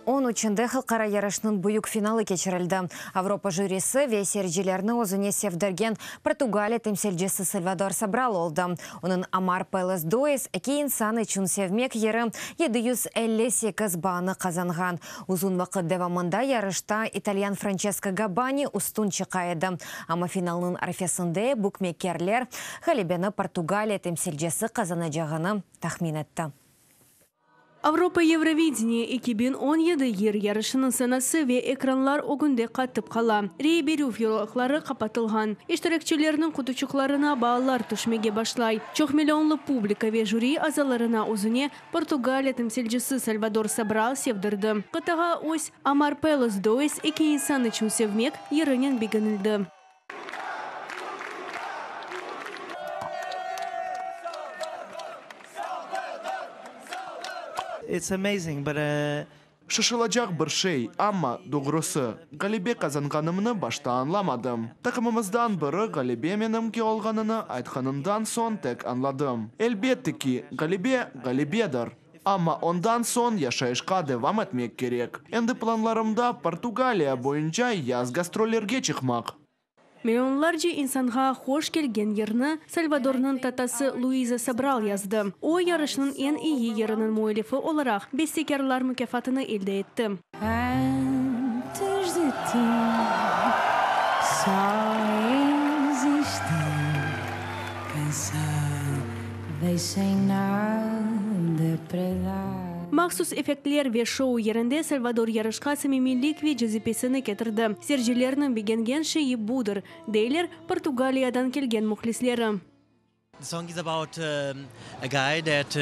2013-nde halqara yarışnıñ büyük finalı keçirildi. Avropa jürisi ve seyircilerni özüne sevdirgen Portugaliya temsilcisi Salvador Sobral oldı. Onıñ Amar pelos dois, Eki insan içün sevmek yırı 758 baanı qazanğan. Uzun vaqıt devamında yarışta italyan Françesko Gabbani üstün çıqa edi, amma finalnıñ arfesinde bukmekerler ğalebeni Portugaliya temsilcisi qazanacağını tahmin etti. Avropa Yevrovideniye 2017 yır yarışınıñ sanası ve ekranlar ögünde qatıp qala. Rey berüv yolaqları qapatılğan. İştirakçilerniñ qutuçıqlarına baalar tüşmege başlay. Çoqmillionlı publika ve jüri azalarına özüne Portugaliya temsilcisi Salvador Sobral sevdirdi. Qıtağa öz Amar pelos dois, Eki insan içün sevmek, yırınen begenildi. It's amazing, but. Şaşılacaq bir şey, amma, doğrusı, ğalebe qazanğanımnı başta añlamadım. Taqımımızdan biri ğalebe menimki olğanını aytqanından soñ tek añladım. Elbette ki, ğalebe, ğalebedir. Amma ondan soñ yaşayışqa devam etmek kerek. Endi planlarımda Portugaliya boyunca yaz gastrollerge çıqmaq. Millionlarca insanğa hoş kelgen yırnı Salvadornıñ tatası Luiza Sobral yazdı. O, yarışnıñ eñ eyi yırınıñ müellifi olaraq Bestekârlar mukâfatını elde etti. Antes de ti só existi cansada e sem nada para dar. Mahsus effektler ve şou yerinde Salvador yarışqa samimiylik ve cazibesini ketirdi. Seyircilerniñ begengen şeyi budır, deyler Portugaliyadan kelgen mühlisleri. The song is about a guy that.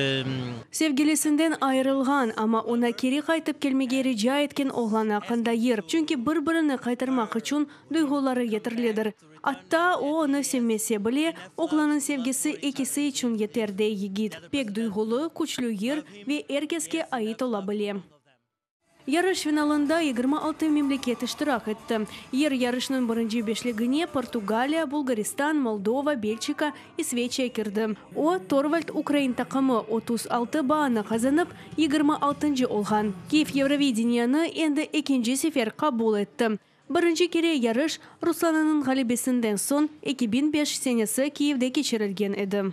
Sevgilisinden ayırılğan, amma oña keri qaytıp kelmege rica etken oğlan aqqında yır. Çünki bir-birini qaytarmaq içün duyğuları yeterlidir. Atta o onı sevmese bile, oğlannıñ sevgisi ekisi içün yeter, dey yigit. Pek duyğulı, küçlü yır ve er keske ait ola bile. Yarış finalında 26 memleket iştirak etti. Yır yarışnıñ birinci beşligine Portugaliya, Bulğaristan, Moldova, Belçika, İsveçiya kirdi. O, Torvald ukrain taqımı 36 baanı qazanıp, yigirmi altıncı olğan. Kyiv Yevrovideniyenı endi ekinci sefer qabul etti. Birinci kere yarış Ruslananıñ ğalebesinden soñ 2005 senesi Kyivde keçirilgen edi.